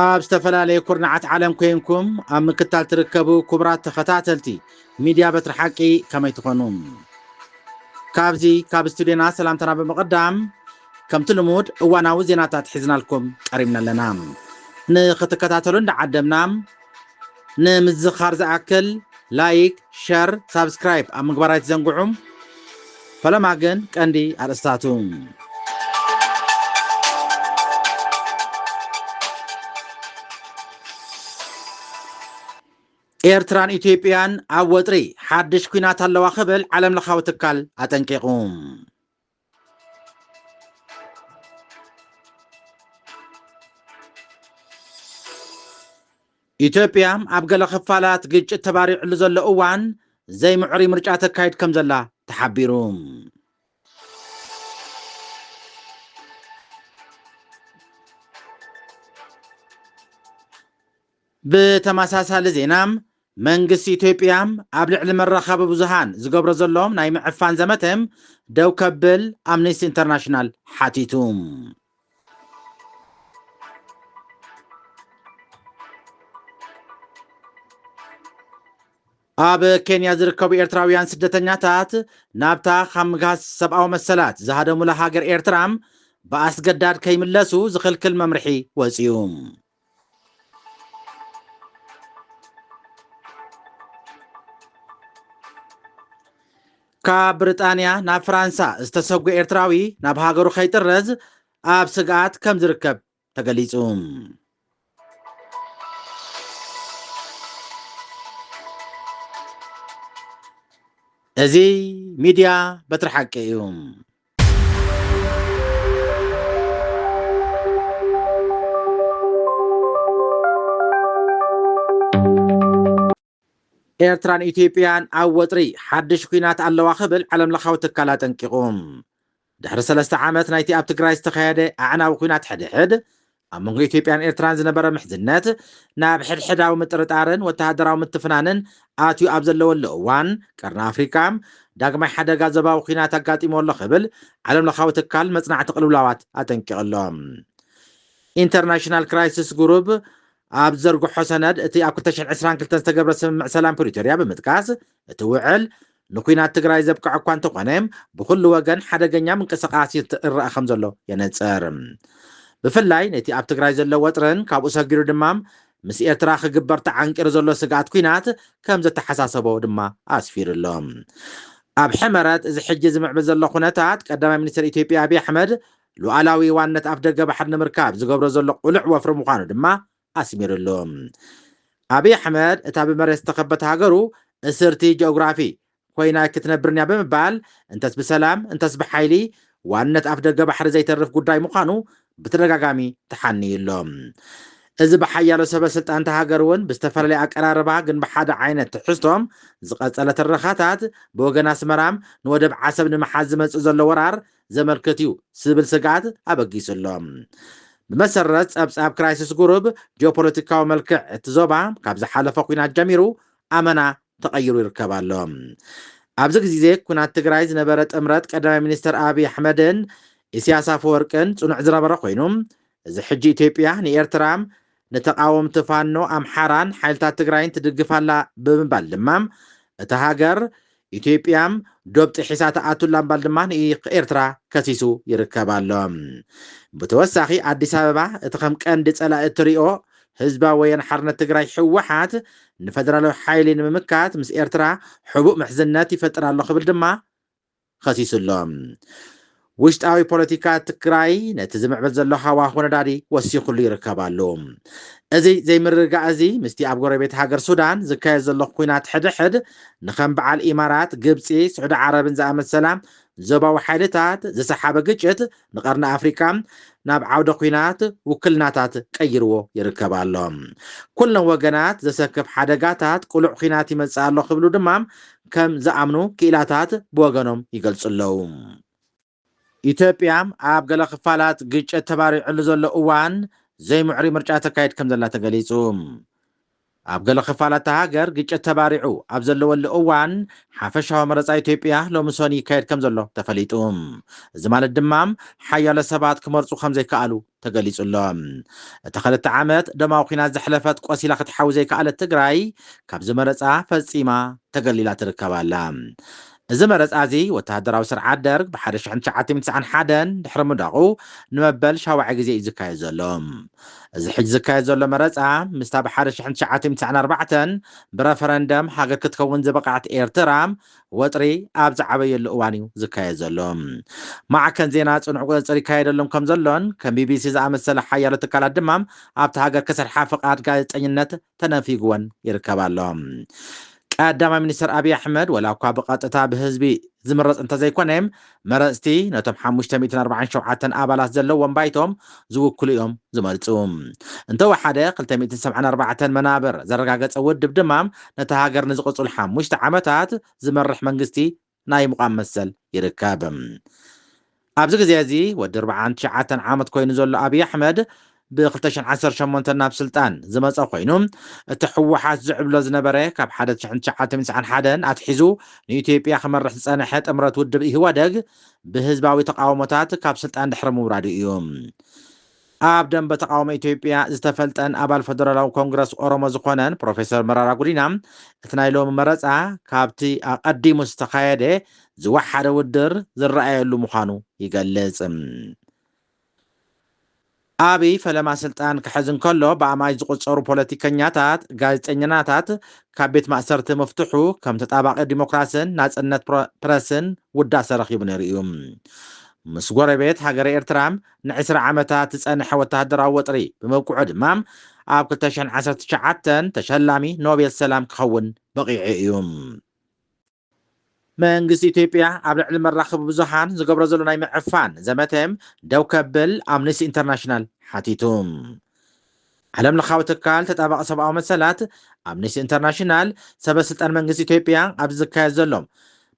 ኣብ ዝተፈላለየ ኩርናዓት ዓለም ኮይንኩም ኣብ ምክታል ትርከቡ ክቡራት ተኸታተልቲ ሚድያ በትሪ ሓቂ፣ ከመይ ትኾኑ? ካብዚ ካብ ስቱድዮና ሰላምታና ብምቕዳም፣ ከምቲ ልሙድ እዋናዊ ዜናታት ሒዝናልኩም ቀሪብና ኣለና። ንኽትከታተሉ እንዳዓደምና፣ ንምዝኻር ዝኣክል ላይክ፣ ሸር፣ ሳብስክራይብ ኣብ ምግባር ኣይትዘንግዑ። ፈለማ ግን ቀንዲ ኣርእስታቱ። ኤርትራን ኢትዮጵያን ኣብ ወጥሪ፣ ሓድሽ ኲናት ኣለዋ ክብል ዓለም ለኻዊ ትካል ኣጠንቂቑ። ኢትዮጵያ ኣብ ገለ ክፋላት ግጭት ተባሪዕሉ ዘሎ እዋን ዘይምዕሩይ ምርጫ ተካይድ ከም ዘላ ተሓቢሩ። ብተመሳሳሊ ዜና፣ መንግስቲ ኢትዮጵያ ኣብ ልዕሊ መራኸቢ ብዙሃን ዝገብሮ ዘሎ ናይ ምዕፋን ዘመተ ደው ከብል ኣምነስቲ ኢንተርናሽናል ሓቲቱ። ኣብ ኬንያ ዝርከቡ ኤርትራውያን ስደተኛታት ናብታ ካብ ምግሃስ ሰብኣዊ መሰላት ዝሃደሙላ ሃገር ኤርትራ ብኣስገዳድ ከይምለሱ ዝኽልክል መምርሒ ወጺኡ። ካብ ብሪጣንያ ናብ ፍራንሳ ዝተሰጎ ኤርትራዊ ናብ ሃገሩ ከይጥረዝ ኣብ ስግኣት ከም ዝርከብ ተገሊጹ። እዚ ሚድያ በትሪ ሓቂ እዩ። ኤርትራን ኢትዮጵያን ኣብ ወጥሪ፣ ሓድሽ ኲናት ኣለዋ ክብል ዓለም ለኻዊ ትካል ኣጠንቂቑ። ድሕሪ ሰለስተ ዓመት ናይቲ ኣብ ትግራይ ዝተኻየደ ኣዕናዊ ኲናት ሕድሕድ፣ ኣብ መንጎ ኢትዮጵያን ኤርትራን ዝነበረ ምሕዝነት ናብ ሕድሕዳዊ ምጥርጣርን ወተሃደራዊ ምትፍናንን ኣትዩ ኣብ ዘለወሉ እዋን፣ ቀርኒ ኣፍሪቃ ዳግማይ ሓደጋ ዞባዊ ኲናት ኣጋጢሞ ኣሎ ክብል ዓለም ለኻዊ ትካል መጽናዕቲ ቅልውላዋት ኣጠንቂቑ ኣሎ። ኢንተርናሽናል ክራይሲስ ግሩፕ ኣብ ዘርግሖ ሰነድ፣ እቲ ኣብ ክልተ ሽሕን ዕስራን ክልተን ዝተገብረ ስምምዕ ሰላም ፕሪቶርያ ብምጥቃስ፣ እቲ ውዕል ንኲናት ትግራይ ዘብቅዐ እኳ እንተኾነ፣ ብኹሉ ወገን ሓደገኛ ምንቅስቓስ ይረኣ ከም ዘሎ የነጽር። ብፍላይ ነቲ ኣብ ትግራይ ዘሎ ወጥርን ካብኡ ሰጊሩ ድማ ምስ ኤርትራ ክግበር ተዓንቂሩ ዘሎ ስግኣት ኲናት ከም ዘተሓሳሰቦ ድማ ኣስፊሩ ኣሎ። ኣብ ሕመረት እዚ ሕጂ ዝምዕብል ዘሎ ኩነታት፣ ቀዳማይ ሚኒስትር ኢትዮጵያ ኣብይ ኣሕመድ ሉዓላዊ ዋንነት ኣፍደገ ባሕሪ ንምርካብ ዝገብሮ ዘሎ ቅሉዕ ወፍሪ ምዃኑ ድማ ኣስሚሩሉ። ኣብይ ኣሕመድ እታ ብመሬት ዝተኸበተ ሃገሩ እስርቲ ጂኦግራፊ ኮይና ክትነብርን እያ ብምባል፣ እንተስ ብሰላም እንተስ ብሓይሊ ዋንነት ኣፍደገ ባሕሪ ዘይተርፍ ጉዳይ ምዃኑ ብተደጋጋሚ ተሓንዩ ኣሎ። እዚ ብሓያሎ ሰበ ስልጣን እታ ሃገር እውን ብዝተፈላለየ ኣቀራርባ ግን ብሓደ ዓይነት ትሕዝቶ ዝቐጸለ ትረኻታት፣ ብወገን ኣስመራ ንወደብ ዓሰብ ንምሓዝ ዝመጽእ ዘሎ ወራር ዘመልክት እዩ ዝብል ስግኣት ኣበጊሱ ኣሎ። ብመሰረት ጸብጻብ ክራይሲስ ግሩፕ፣ ጂኦፖለቲካዊ መልክዕ እቲ ዞባ ካብ ዝሓለፈ ኲናት ጀሚሩ ኣመና ተቐይሩ ይርከብ ኣሎ። ኣብዚ ግዜ ኲናት ትግራይ ዝነበረ ጥምረት ቀዳማይ ሚኒስትር ኣብይ ኣሕመድን ኢሳያስ ኣፈወርቅን ጽኑዕ ዝነበረ ኮይኑ፣ እዚ ሕጂ ኢትዮጵያ ንኤርትራ፣ ንተቓወምቲ ፋኖ ኣምሓራን ሓይልታት ትግራይን ትድግፍ ኣላ ብምባል ድማ፣ እታ ሃገር ኢትዮጵያ ዶብ ጥሒሳ ትኣቱ ኣላ ምባል ድማ ንኤርትራ ከሲሱ ይርከብ ኣሎ። ብተወሳኺ፣ ኣዲስ ኣበባ እቲ ከም ቀንዲ ጸላኢ እትሪኦ ህዝባዊ ወያነ ሓርነት ትግራይ፣ ህወሓት፣ ንፈደራላዊ ሓይሊ ንምምካት ምስ ኤርትራ ሕቡእ ምሕዝነት ይፈጥር ኣሎ ክብል ድማ ከሲሱ ኣሎ። ውሽጣዊ ፖለቲካ ትግራይ ነቲ ዝምዕብል ዘሎ ሃዋሁ ነዳዲ ወሲኹሉ ይርከብ ኣሎ። እዚ ዘይምርግጋእ እዚ ምስቲ ኣብ ጎረቤት ሃገር ሱዳን ዝካየድ ዘሎ ኲናት ሕድሕድ ንኸም በዓል ኢማራት፣ ግብጺ፣ ስዑዲ ዓረብን ዝኣመሰላ ዞባዊ ሓይልታት ዝሰሓበ ግጭት ንቐርኒ ኣፍሪቃ ናብ ዓውደ ኲናት ውክልናታት ቀይርዎ ይርከብ ኣሎ። ኩለን ወገናት ዘሰክፍ ሓደጋታት ቅሉዕ ኲናት ይመጽእ ኣሎ ክብሉ ድማ ከም ዝኣምኑ ክኢላታት ብወገኖም ይገልጹ ኣለዉ። ኢትዮጵያ ኣብ ገለ ክፋላት ግጭት ተባሪዕሉ ዘሎ እዋን ዘይምዕሩይ ምርጫ ተካይድ ከም ዘላ ተገሊጹ። ኣብ ገለ ክፋላት እታ ሃገር ግጭት ተባሪዑ ኣብ ዘለወሉ እዋን፣ ሓፈሻዊ መረጻ ኢትዮጵያ ሎሚ ሰኑይ ይካየድ ከም ዘሎ ተፈሊጡ። እዚ ማለት ድማ ሓያሎ ሰባት ክመርጹ ከም ዘይከኣሉ ተገሊጹ ኣሎ። እታ ክልተ ዓመት ደማዊ ኲናት ዘሕለፈት ቆሲላ ክትሓዊ ዘይከኣለት ትግራይ፣ ካብዚ መረጻ ፈጺማ ተገሊላ ትርከብ ኣላ። እዚ መረጻ እዚ ወተሃደራዊ ስርዓት ደርግ ብ ሓደ ሽሕን ትሽዓተ ሚእትን ትስዓን ሓደን ድሕሪ ምውዳቑ ንመበል ሻውዓይ ግዜ እዩ ዝካየድ ዘሎ። እዚ ሕጂ ዝካየድ ዘሎ መረጻ ምስታ ብ ሓደ ሽሕን ትሽዓተ ሚእትን ትስዓን ኣርባዕተን ብረፈረንደም ሃገር ክትከውን ዝበቕዐት ኤርትራ ወጥሪ ኣብ ዝዓበየሉ እዋን እዩ ዝካየድ ዘሎ። ማዕከን ዜና ጽኑዕ ቁጽጽር ይካየደሎም ከም ዘሎን ከም ቢቢሲ ዝኣመሰለ ሓያሎ ትካላት ድማ ኣብቲ ሃገር ክሰርሓ ፍቓድ ጋዜጠኝነት ተነፊግወን ይርከብ ኣሎ። ቀዳማይ ሚኒስትር ኣብይ ኣሕመድ፣ ወላ እኳ ብቐጥታ ብህዝቢ ዝምረጽ እንተዘይኮነ፣ መረጽቲ ነቶም ሓሙሽተ ሚእትን ኣርባዓን ሸውዓተን ኣባላት ዘለዎም ባይቶም ዝውክሉ እዮም ዝመርጹ። እንተወሓደ፣ ክልተ ሚእትን ሰብዓን ኣርባዕተን መናብር ዘረጋገጸ ውድብ ድማ፣ ነታ ሃገር ንዝቕጽሉ ሓሙሽተ ዓመታት ዝመርሕ መንግስቲ ናይ ምቋም መሰል ይርከብ። ኣብዚ ግዜ እዚ፣ ወዲ ኣርባዓን ትሽዓተን ዓመት ኮይኑ ዘሎ ኣብይ ኣሕመድ፣ ብ ክልተ ሽሕን ዓሰርተ ሸሞንተን ናብ ስልጣን ዝመጸ ኮይኑ፣ እቲ ህወሓት ዝዕብሎ ዝነበረ፣ ካብ ሓደ ሽሕን ትሽዓተ ሚእትን ትስዓን ሓደን ኣትሒዙ ንኢትዮጵያ ክመርሕ ዝጸንሐ ጥምረት ውድብ ኢህወደግ፣ ብህዝባዊ ተቃውሞታት ካብ ስልጣን ድሕሪ ምውራዱ እዩ። ኣብ ደንበ ተቃውሞ ኢትዮጵያ ዝተፈልጠን ኣባል ፈደራላዊ ኮንግረስ ኦሮሞ ዝኾነን ፕሮፌሰር መራራ ጉዲና፣ እቲ ናይ ሎሚ መረጻ ካብቲ ኣቐዲሙ ዝተኻየደ ዝወሓደ ውድድር ዝረኣየሉ ምዃኑ ይገልጽ። ኣብይ ፈለማ ስልጣን ክሕዝ እንከሎ፣ ብኣማኢት ዝቑጸሩ ፖለቲከኛታት፣ ጋዜጠኛታት ካብ ቤት ማእሰርቲ ምፍትሑ፣ ከም ተጣባቒ ዲሞክራስን ናጽነት ፕረ-፣ ፕረስን ውዳሰ ረኺቡ ነይሩ እዩ። ምስ ጎረቤት ሃገረ ኤርትራ ንዕስራ ዓመታት ዝጸንሐ ወተሃደራዊ ወጥሪ ብምብቅዑ ድማ፣ ኣብ ክልተ ሽሕን ዓሰርተ ትሽዓተን ተሸላሚ ኖቤል ሰላም ክኸውን በቒዑ እዩ። መንግስቲ ኢትዮጵያ ኣብ ልዕሊ መራኸቢ ብዙሃን ዝገብሮ ዘሎ ናይ ምዕፋን ዘመተ ደው ከብል ኣምነስቲ ኢንተርናሽናል ሓቲቱ። ዓለም ለኻዊ ትካል ተጣባቒ ሰብኣዊ መሰላት ኣምነስቲ ኢንተርናሽናል፣ ሰበ ስልጣን መንግስቲ ኢትዮጵያ ኣብዚ ዝካየድ ዘሎ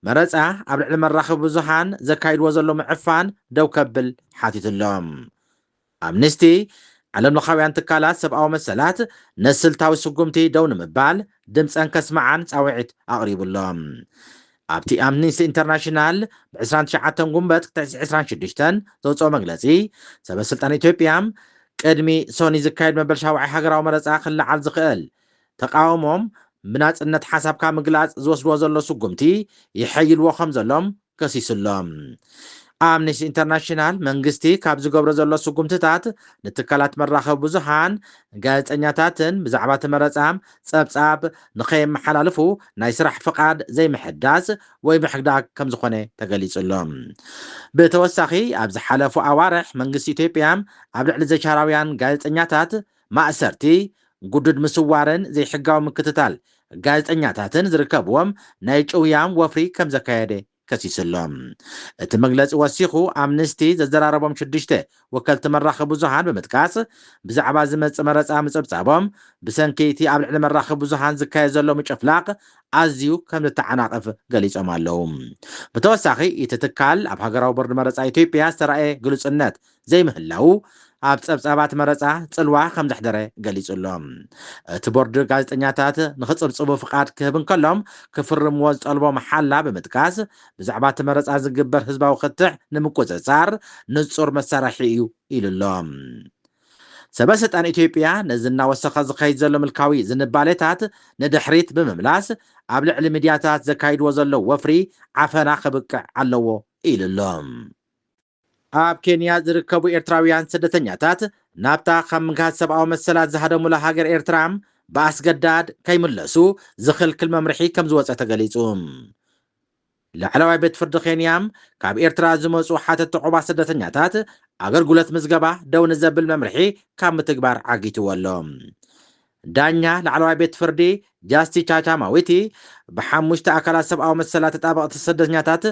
መረጻ ኣብ ልዕሊ መራኸቢ ብዙሃን ዘካይድዎ ዘሎ ምዕፋን ደው ከብል ሓቲቱ ኣሎ። ኣምነስቲ፣ ዓለም ለኻውያን ትካላት ሰብኣዊ መሰላት ነስልታዊ ስጉምቲ ደው ንምባል ድምፀን ከስምዓን ጻውዒት ኣቕሪቡ ኣሎ። ኣብቲ ኣምነስቲ ኢንተርናሽናል ብ ዕስራን ትሽዓተን ጉንበት ክልተ ሽሕን ዕስራን ሽዱሽተን ዘውፅኦ መግለጺ፣ ሰበ ስልጣን ኢትዮጵያ ቅድሚ ሶኒ ዝካየድ መበል ሻውዓይ ሃገራዊ መረጻ ክለዓል ዝኽእል ተቃውሞም ብናጽነት ሓሳብካ ምግላጽ ዝወስድዎ ዘሎ ስጉምቲ ይሐይልዎ ከም ዘሎም ከሲሱ ኣሎ። ኣምነስቲ ኢንተርናሽናል መንግስቲ ካብ ዝገብሮ ዘሎ ስጉምትታት ንትካላት መራኸቢ ብዙሃን፣ ጋዜጠኛታትን ብዛዕባ እቲ መረጻ ጸብጻብ ንኸየመሓላልፉ ናይ ስራሕ ፍቓድ ዘይምሕዳስ ወይ ምሕዳግ ከም ዝኾነ ተገሊጹ ኣሎ። ብተወሳኺ፣ ኣብ ዝሓለፉ ኣዋርሕ መንግስቲ ኢትዮጵያ ኣብ ልዕሊ ዘይቻራውያን ጋዜጠኛታት ማእሰርቲ፣ ግዱድ ምስዋርን ዘይሕጋዊ ምክትታል ጋዜጠኛታትን ዝርከብዎም ናይ ጭውያም ወፍሪ ከም ዘካየደ ከሲሱ ኣሎ። እቲ መግለጺ ወሲኹ፣ ኣምነስቲ ዘዘራረቦም ሽዱሽተ ወከልቲ መራኸቢ ብዙሃን ብምጥቃስ፣ ብዛዕባ ዝመጽእ መረጻ ምጽብጻቦም፣ ብሰንኪ እቲ ኣብ ልዕሊ መራኸቢ ብዙሃን ዝካየድ ዘሎ ምጭፍላቕ ኣዝዩ ከም ዝተዓናቕፍ ገሊጾም ኣለዉ። ብተወሳኺ፣ እቲ ትካል ኣብ ሃገራዊ ቦርድ መረጻ ኢትዮጵያ ዝተራእየ ግሉጽነት ዘይምህላዉ፣ ኣብ ጸብጻባት መረጻ ጽልዋ ከም ዘሕደረ ገሊጹ ኣሎ። እቲ ቦርድ ጋዜጠኛታት ንኽጽብጽቡ ፍቓድ ክህብ እንከሎም፣ ክፍርምዎ ዝጠልቦ መሓላ ብምጥቃስ፣ ብዛዕባ እቲ መረጻ ዝግበር ህዝባዊ ክትዕ ንምቁጽጻር ንጹር መሳርሒ እዩ ኢሉ ኣሎ። ሰበ ስልጣን ኢትዮጵያ፣ ነዚ እናወሰኸ ዝኸይድ ዘሎ ምልካዊ ዝንባሌታት ንድሕሪት ብምምላስ፣ ኣብ ልዕሊ ሚድያታት ዘካይድዎ ዘሎ ወፍሪ ዓፈና ክብቅዕ ኣለዎ ኢሉ ኣሎ። ኣብ ኬንያ ዝርከቡ ኤርትራውያን ስደተኛታት፣ ናብታ ካብ ምግሃስ ሰብኣዊ መሰላት ዝሃደሙላ ሃገር ኤርትራ ብኣስገዳድ ከይምለሱ ዝኽልክል መምርሒ ከም ዝወጸ ተገሊጹ። ላዕለዋይ ቤት ፍርዲ ኬንያ፣ ካብ ኤርትራ ዝመጹ ሓተቲ ዑቕባ ስደተኛታት ኣገልግሎት ምዝገባ ደው ንዘብል መምርሒ ካብ ምትግባር ዓጊትዎ ኣሎ። ዳኛ ላዕለዋይ ቤት ፍርዲ፣ ጃስቲ ቻቻ ማዊቲ፣ ብሓሙሽተ ኣካላት ሰብኣዊ መሰላት ተጣበቕቲ ስደተኛታት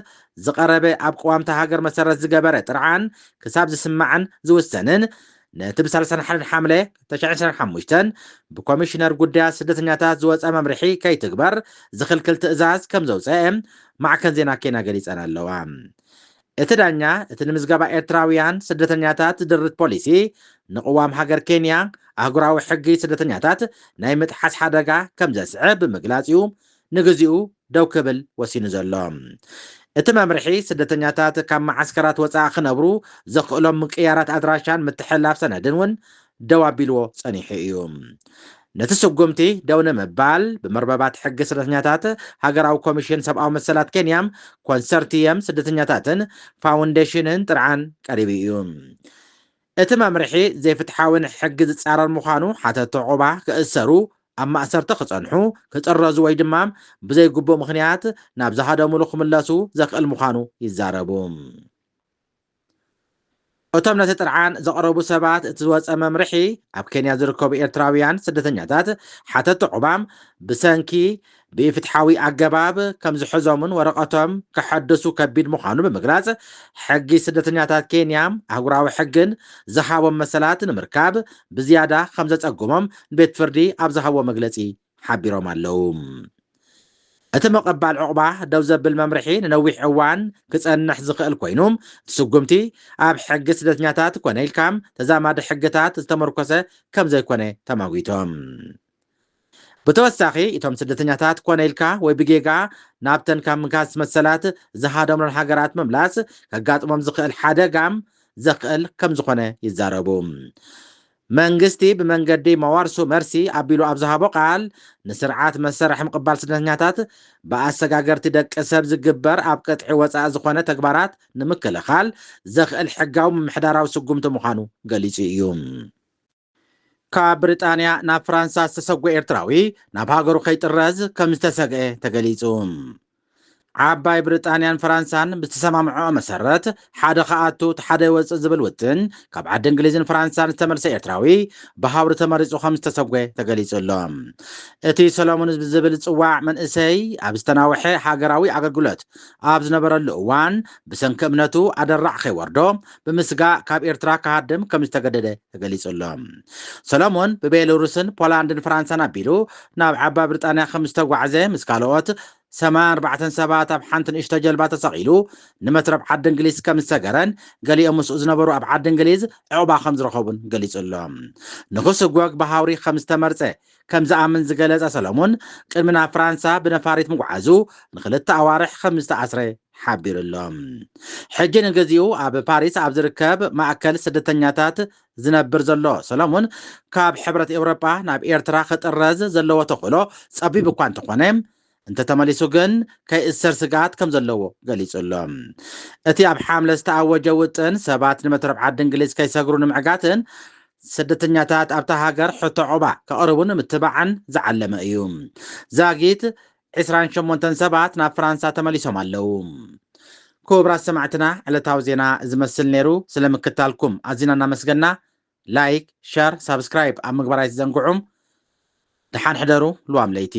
ዝቐረበ፣ ኣብ ቅዋምታ ሃገር መሰረት ዝገበረ ጥርዓን ክሳብ ዝስማዕን ዝውሰንን፣ ነቲ ብ ሰላሳን ሓደን ሓምለ ክልተ ሽሕን ዕስራን ሓሙሽተን ብኮሚሽነር ጉዳያት ስደተኛታት ዝወጸ መምርሒ ከይትግበር ዝኽልክል ትእዛዝ ከም ዘውጸአ ማዕከን ዜና ኬንያ ገሊጸን ኣለዋ። እቲ ዳኛ፣ እቲ ንምዝገባ ኤርትራውያን ስደተኛታት ዝድርት ፖሊሲ ንቅዋም ሃገር ኬንያ ኣህጉራዊ ሕጊ ስደተኛታት ናይ ምጥሓስ ሓደጋ ከም ዘስዕብ ብምግላጽ እዩ ንግዚኡ ደው ክብል ወሲኑ ዘሎ። እቲ መምርሒ ስደተኛታት ካብ መዓስከራት ወጻኢ ክነብሩ ዘኽእሎም ምቅያራት ኣድራሻን ምትሕልላፍ ሰነድን እውን ደው ኣቢልዎ ጸኒሑ እዩ። ነቲ ስጉምቲ ደው ንምባል ብመርበባት ሕጊ ስደተኛታት ሃገራዊ ኮሚሽን ሰብኣዊ መሰላት ኬንያ፣ ኮንሰርቲየም ስደተኛታትን ፋውንዴሽንን ጥርዓን ቀሪቡ እዩ። እቲ መምርሒ ዘይፍትሓውን ሕጊ ዝጻረር ምዃኑ ሓተቲ ዕቑባ ክእሰሩ፣ ኣብ ማእሰርቲ ክጸንሑ፣ ክጥረዙ ወይ ድማ ብዘይግቡእ ምኽንያት ናብ ዝሃደሙሉ ክምለሱ ዘኽእል ምዃኑ ይዛረቡ። እቶም ነቲ ጥርዓን ዘቕረቡ ሰባት እቲ ዝወጸ መምርሒ ኣብ ኬንያ ዝርከቡ ኤርትራውያን ስደተኛታት ሓተቲ ዕቑባ ብሰንኪ ብኢፍትሓዊ ኣገባብ ከም ዝሕዞምን ወረቐቶም ከሐድሱ ከቢድ ምዃኑ ብምግላጽ፣ ሕጊ ስደተኛታት ኬንያ ኣህጉራዊ ሕግን ዝሃቦም መሰላት ንምርካብ ብዝያዳ ከም ዘጸግሞም ቤት ፍርዲ ኣብ ዝሃቦ መግለጺ ሓቢሮም ኣለዉ። እቲ ምቕባል ዕቑባ ደው ዘብል መምርሒ ንነዊሕ እዋን ክጸንሕ ዝኽእል ኮይኑ፣ እቲ ስጉምቲ ኣብ ሕጊ ስደተኛታት ኮነ ኢልካ ተዛማዲ ሕግታት ዝተመርኮሰ ከም ዘይኮነ ተማጒቶም። ብተወሳኺ እቶም ስደተኛታት ኮነ ኢልካ ወይ ብጌጋ ናብተን ካብ ምካስ መሰላት ዝሃደምሎን ሃገራት ምምላስ ከጋጥሞም ዝኽእል ሓደጋ ዘኽእል ከም ዝኾነ ይዛረቡ። መንግስቲ ብመንገዲ መዋርሱ መርሲ ኣቢሉ ኣብ ዝሃቦ ቃል፣ ንስርዓት መሰራሕ ምቕባል ስደተኛታት ብኣሰጋገርቲ ደቂ ሰብ ዝግበር ኣብ ቅጥዒ ወጻኢ ዝኾነ ተግባራት ንምክልኻል ዘኽእል ሕጋዊ ምምሕዳራዊ ስጉምቲ ምዃኑ ገሊጹ እዩ። ካብ ብሪጣንያ ናብ ፍራንሳ ዝተሰጎ ኤርትራዊ ናብ ሃገሩ ከይጥረዝ ከም ዝተሰግአ ተገሊጹ። ዓባይ ብሪጣንያን ፍራንሳን ብዝተሰማምዐኦ መሰረት፣ ሓደ ክኣቱ እቲ ሓደ ይወጽእ ዝብል ውጥን ካብ ዓዲ እንግሊዝን ፍራንሳን ዝተመልሰ ኤርትራዊ ብሃውሪ ተመሪጹ ከም ዝተሰጎ ተገሊጹ ኣሎ። እቲ ሰሎሞን ዝብል ዝጽዋዕ መንእሰይ ኣብ ዝተናውሐ ሃገራዊ ኣገልግሎት ኣብ ዝነበረሉ እዋን ብሰንኪ እምነቱ ኣደራዕ ከይወርዶ ብምስጋእ ካብ ኤርትራ ክሃድም ከም ዝተገደደ ተገሊጹ ኣሎ። ሰሎሞን ብቤላሩስን ፖላንድን ፍራንሳን ኣቢሉ ናብ ዓባይ ብሪጣንያ ከም ዝተጓዕዘ ምስ ካልኦት ሰማንያን ኣርባዕተን ሰባት ኣብ ሓንቲ ንእሽቶ ጀልባ ተሰቒሉ ንመትረብ ዓዲ እንግሊዝ ከም ዝሰገረን ገሊኦም ምስኡ ዝነበሩ ኣብ ዓዲ እንግሊዝ ዕቑባ ከም ዝረኸቡን ገሊጹ ኣሎ። ንኽስጎግ ብሃውሪ ከም ዝተመርጸ ከም ዝኣምን ዝገለጸ ሰሎሞን ቅድሚ ናብ ፍራንሳ ብነፋሪት ምጉዓዙ ንኽልተ ኣዋርሕ ከም ዝተኣስረ ሓቢሩ ኣሎ። ሕጂ ንግዚኡ ኣብ ፓሪስ ኣብ ዝርከብ ማእከል ስደተኛታት ዝነብር ዘሎ ሰሎሞን ካብ ሕብረት ኤውሮጳ ናብ ኤርትራ ክጥረዝ ዘለዎ ተኽእሎ ጸቢብ እኳ እንተኾነ፣ እንተተመሊሱ ግን ከይእሰር ስግኣት ከም ዘለዎ ገሊጹ ኣሎ። እቲ ኣብ ሓምለ ዝተኣወጀ ውጥን ሰባት ንመትረብ ዓዲ እንግሊዝ ከይሰግሩ ንምዕጋትን ስደተኛታት ኣብታ ሃገር ሕቶ ዑቕባ ከቕርቡ ንምትባዕን ዝዓለመ እዩ። ዛጊት ዕስራን ሸሞንተን ሰባት ናብ ፍራንሳ ተመሊሶም ኣለዉ። ክቡራት ሰማዕትና፣ ዕለታዊ ዜና ዝመስል ነይሩ። ስለ ምክታልኩም ኣዚና እናመስገና፣ ላይክ፣ ሸር፣ ሳብስክራይብ ኣብ ምግባር ኣይትዘንግዑ። ደሓን ሕደሩ። ልዋም ለይቲ።